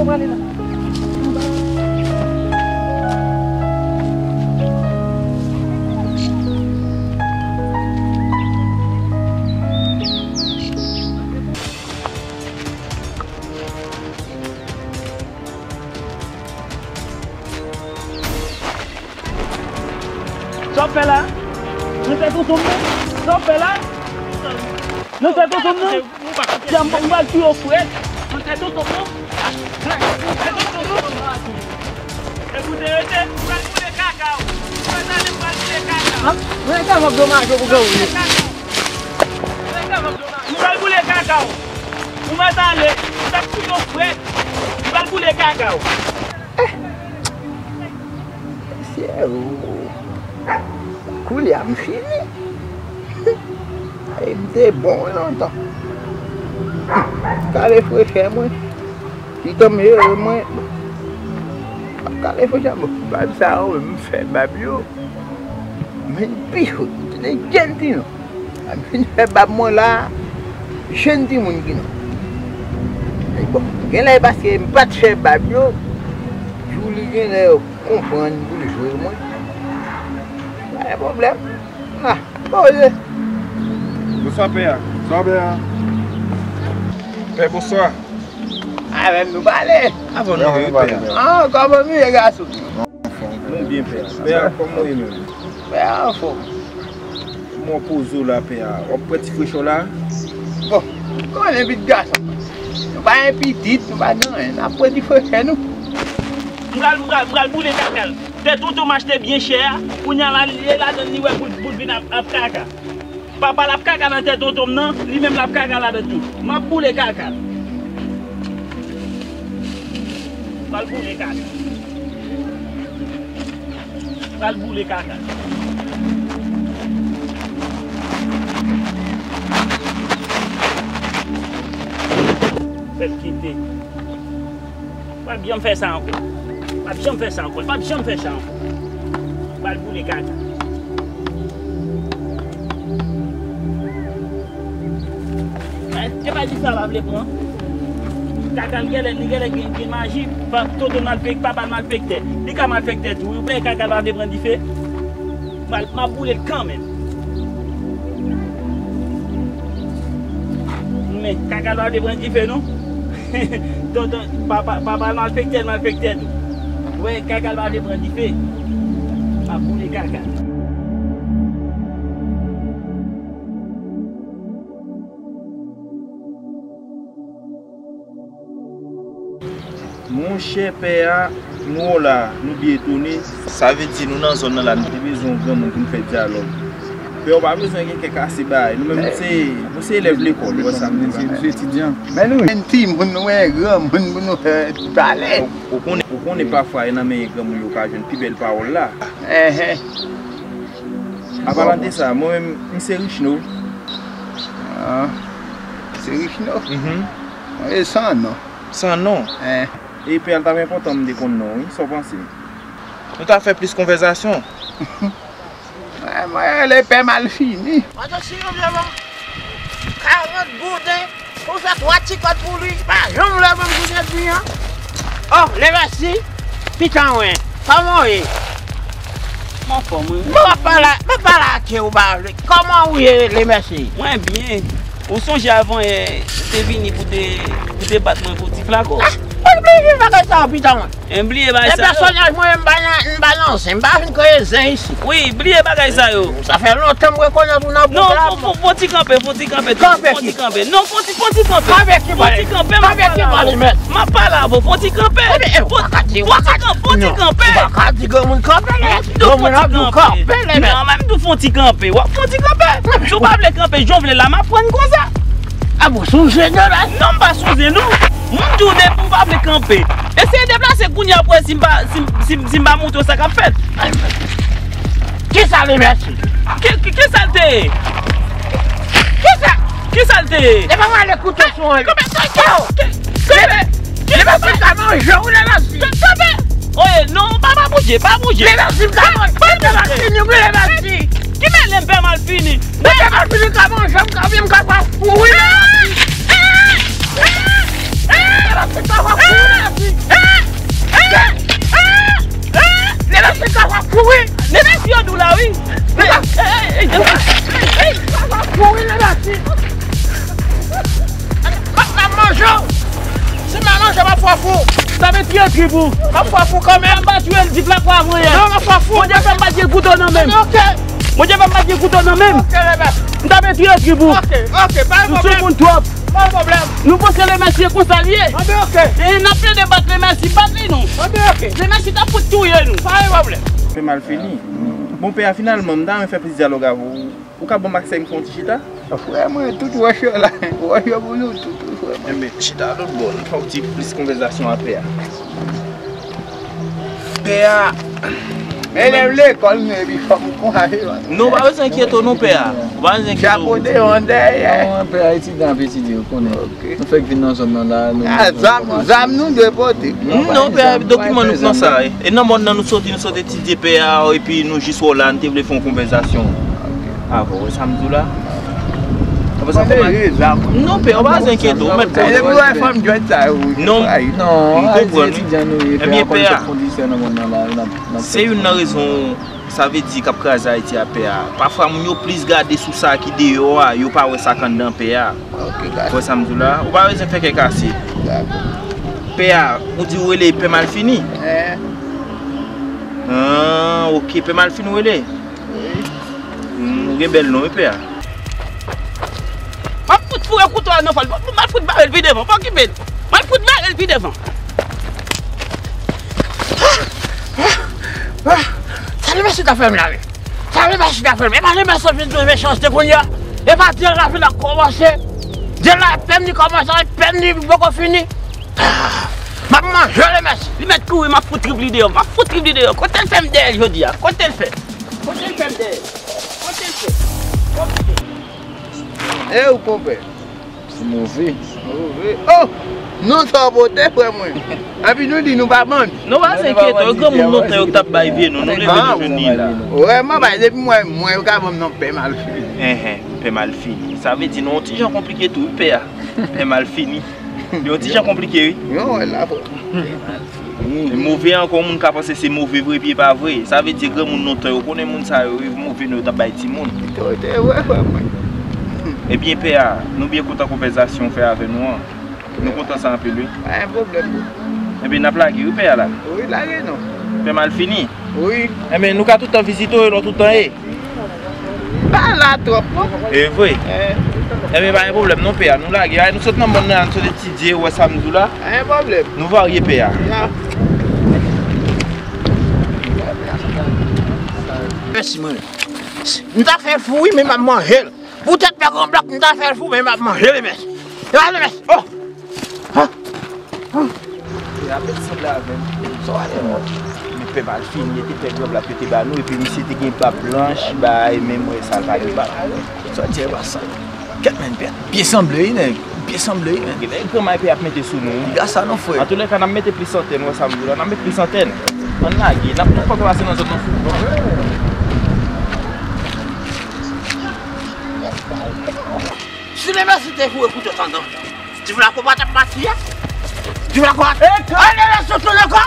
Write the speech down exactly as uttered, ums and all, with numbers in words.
Mwen ale la. Sa w ap fè la? Nan tèt ou tonbe? Sa w ap fè la? Nan tèt ou tonbe? Janm, m pral tiye w frèt. Nan tèt ou tonbe? Nan tèt ou tonbe? Ekoute, rete, m pral boule kaka w. Mwen tande m pral boule kaka w. Mwen te ap domaje pou granmoun yo. M pral boule kaka w. Ou mèt ale, m t ap tiye w frèt. M pral boule kaka w. Mesye, oh. Koulye a m fini. E m te bon wi lontan. Kale frechè mwen. Pikan m jere mwen. Kale frechè mwen. Bab sa yo, m fè bab yo. Men pi fò, m te jèn ti non. Vin fè bab mwen la, jèn timoun ki non. Bon, genlè e paske m pa t fè bab yo, jou li genlè konprann pou l jwe mwen. Pa gen pwoblèm. Ah, poze. Bonswa, pè a. Bonswa, pè a. Pè, bonswa. Avè m nou pale. Avè w nou, wi, pè a. Ah, kòman nou ye, gason? Nou byen, pè a. Pè a, kòman w ye menm? Pè a anfòm. Kòman w poze w la, pè a? W ap pran ti frechè w la? Bon, ou konnen pitit gason. Nou pa gen pitit, nou pa gen anyen. N ap pran ti frechè nou. M pral, m pral, m pral boule kaka l. Tè tonton m achte byen chè a, kounye a la, li ye ladann li wè pou l, pou l vin ap, ap kaka. Papa l ap kaka nan tè tonton m nan, li menm l ap kaka ladan tou. M ap boule kaka. M al boule kaka. M al boule kaka. Fè l kite. P ap janm fè sa ankò. P ap janm fè sa ankò. P ap janm fè sa ankò. Pral boule kaka. E pa di sa pa vle pran. Kaka l genlè, li genlè gen, gen maji. Pa, tonton malfek-, papa l malfektè. Li ka malfektè tou. Ou wè kaka l pa vle pran dife. M al, m ap boule l kanmenm. Men, kaka l pa vle pran dife, non. Tonton, papa, papa l malfektè, l malfektè tou. Ou wè, kaka l pa vle pran dife. M ap boule kaka. Monchè, pè a, nou la, nou byen etone. Sa vle di nou nan zòn nan la, nou te bezwen yon granmoun pou n fè dyalòg. Pè, ou pa bezwen gen kè kase bagay. Nou menm, nou se, nou se elèv lekòl, ou wè sa m di la. Nou se etidyan. Men nou jwenn timoun, nou wè granmoun pou nou fè pale. Ou, ou konnen, ou konnen pafwa, e nan men granmoun yo ka jwenn pi bèl pawòl la. Enhen. Apalan de sa, mwen menm, m se Richno. Ah, se Richno? Mhm. E san non. San non? Eh. E pè a, l t ap enpòtan m te konn non, wi. Sa w panse? Nou ta fè plis konvèsasyon. Mwen, mwen rele pè Malfini. Atò, si yo vle ban karant gouden pou fè twa ti kòd pou li, pa janm vle ban m gouden li an. Oh, Lemèsi, pitan mwen, kòman w ye? M anfòm, wi. Bon, m ap pale, m ap pale ak ou, pa vle. Kòman w ye, Lemèsi? Mwen byen. Ou sonje avan yè, ou te vini pou te, pou te bat mwen pou ti flako? Ah, mwen bliye bagay sa yo, pitan mwen. M bliye bagay sa yo. E pèsonaj mwen, m pa nan, m pa nan zen, m pa vin kreye zen isi. Wi, bliye bagay sa yo. Sa fè lontan m rekonèt ou nan bouk la. Non, fò, fò, fò ti kanpe, fò ti kanpe. Kanpe ki? Fò ti kanpe. Non, fò ti, fò ti kanpe. Kanpe ki? Fò ti kanpe, m ap pale avè w. M ap pale avè w, fò ti kanpe. Fò ti kanpe, fò ti kanpe. Ou pa ka di granmoun kanpe, non. Ou pa ka di granmoun kanpe, non. Granmoun ap di w kanpe, Lemèsi. Non, men m di w fò ti kanpe. W ap fò ti kanpe. Si w pa vle kanpe, jan w vle la, m ap pran konsa. Ah bon, sou zen yo la? Non, m pa sou zen, non. M di w depi w pa vle kanpe. Eseye deplase kounye a pou w wè si m pa, si, si, si m pa montre w sa k ap fèt. Kisa Lemèsi? Ki, ki, kisa l te ye? Kisa? Kisa l te ye? E pa m ale kouto sou an li. Kanpe, kanpe, kanpe, kanpe. Lemèsi ka manje w, Lemèsi. Kanpe. Oye, non, pa, pa bouje, pa bouje. Lemèsi ka manje, Lemèsi, Lemèsi. Ki mele m pè Malfini? Mwen pè Malfini ka manje m, ka vye m ka pa fou, wi, Lemèsi. Lemèsi ka pa fou, Lemèsi. Wi, Lemèsi yo di w la, wi. Ey, ey, ey, ey, ey, ey, sa va fou, wi, Lemèsi. M ap, m ap manje w. Si m pa manje w, m ap fè w fou. Sa vle tiye trip ou. M ap fè w fou kanmenm. M pa tiye l di plak pa voye. Non, m ap fè w fou. Bondye fè m pa tiye kouto nan men m. Ok. Bondye fè m pa tiye kouto nan men m. Ok, Lemèsi. M ta vle tiye trip ou. Ok, ok, pa gen pwoblèm. Nou sou moun twòp. Pa gen pwoblèm. Nou panse Lemèsi e konsa l ye. Anben, ok. E n ap plede bat Lemèsi, bat li non. Anben, ok. Lemèsi t ap fout touye nou. Pa gen pwoblèm. Pè Malfini. Bon, pè a, finalman, m ta renmen fè plis dyalòg avè w. Ou ka ban m aksè m fè yon ti chita? Frè mwen, tout wòch yo la. Wòch yo pou nou tout, wi, frè mwen. Enben, chita lòt bò, n fè yon ti plis konvèsasyon a pè a. Pè a. Elèv lekòl nou epi fòk ou konn aje. Non, ou pa bezwen enkyete w non, pè a. Ou pa bezwen enkyete w. Chapo deyò, dèyè. Non, pè a, etidyan ap etidye, ou konnen. Ok. Nou fèk vin nan zòn nan la, nou. Ah, zam, zam nou dwe pote. Non, pè a, dokiman nou nan sa, wi. E nan mòn nan nou soti, nou sot etidye pè a, epi nou jis wè w la, nou te vle fè yon konvèsasyon. Avè w, wè sa m di w la? Ou pa bezwen fè mal. Non, pè, ou pa bezwen enkyete w, ou mèt konn. Depi w wè fanm djwèt sa yo, wi. Non, m konprann, wi. Ebyen, pè a, se youn nan rezon, sa vle di, k ap kraze Ayiti a, pè a. Pafwa, moun yo plis gade sou sa ki deyò a, yo pa wè sa k anndan, pè a. Ok, dakò. Ou wè sa m di w la? Ou pa bezwen fè kè kase. Dakò. Pè a, ou di ou rele Pè Malfini? Ah, ok, Pè Malfini ou rele? Wi. Hmm, ou gen bèl non, wi, pè a. M ap fout foure kouto a nan fò l. M ap fout bare l pi devan. Pa okipe l. M ap fout bare l pi devan. Sa Lemèsi ta fè m la, wi. Sa Lemèsi ta fè m. E pa Lemèsi vin dwe mechanste kounye a. E pa dyèl la vin ap kòmanse. Dyèl la ap pè m li kòmanse, ap pè m li poko fini. M ap manje Lemèsi. Li mèt kouri, m ap fout trip li deyò. M ap fout trip li deyò. Kote l fè m dèyè l jodi a? Kote l fè? Kote l fè m dèyè? Kote l fè? Kote l fè? E ou konpè? Se move. Move. Oh! Non sa w pote, frè mwen. Epi nou di nou pa bandi. Non, pa enkyete w, granmoun lontan yo k t ap bay vye non, nou leve nou jwenn li la. Vrèman, bay, depi mwen, mwen, yo ka ban m non Pè Malfini. Enhen, Pè Malfini. Sa vle di nou yon ti jan konplike tou, wi, pè a. Pè Malfini. Yon ti jan konplike, wi. Yon wè la, frè. Move ankò, moun ka panse se move vre, epi e pa vre. Sa vle di granmoun lontan yo konnen moun sa yo, wi, move non yo t ap bay timoun. Te, te vre, frè mwen. Ebyen, pè a, nou byen kontan konvèsasyon w fè avè nou an. Nou kontan sa anpil, wi. Pa gen pwoblèm, bro. Ebyen, n ap lage, wi, pè a la. Wi, lage non. Pè Malfini. Wi. Enben, nou ka tout tan vizite w, e lò tout tan ye. Pa la twòp, non. E vre. Eh. Enben, pa gen pwoblèm, non, pè a. Nou lage. Ay, nou sot nan mòn nan, nou sot etidye, ou wè sa m di w la. Pa gen pwoblèm. Nou varye, pè a. Ya. Mèsi, mwen. M ta fè l fou, wi, men m ap manje l. Poutèt pè Gran Blòk, m ta fè l fou, men m ap manje Lemèsi. E pa Lemèsi. Oh! Ha! Ha! E a bèl sanble avè m. Sa w ale non. Men Pè Malfini, e te pè Gran Blòk yo te ba nou, epi misye te gen bab blanch, bay, men mwen sa l pa gen bab. Sa w di a e pa sa. Kèt men pè. Byen sanble wi nèg. Byen sanble wi men. Gen nèg granmay pè ap mete sou nou wi. Piga sa non frè. Antoulèka n ap mete plis antèn, ou wè sa m di w la, n ap met plis antèn. Ann lage, n ap tou fòk pase nan zòn nan fou. Si Lemèsi te foure kouto tandan, Divlako pa t ap pati a. Divlako ap. Ale la sot nan kò.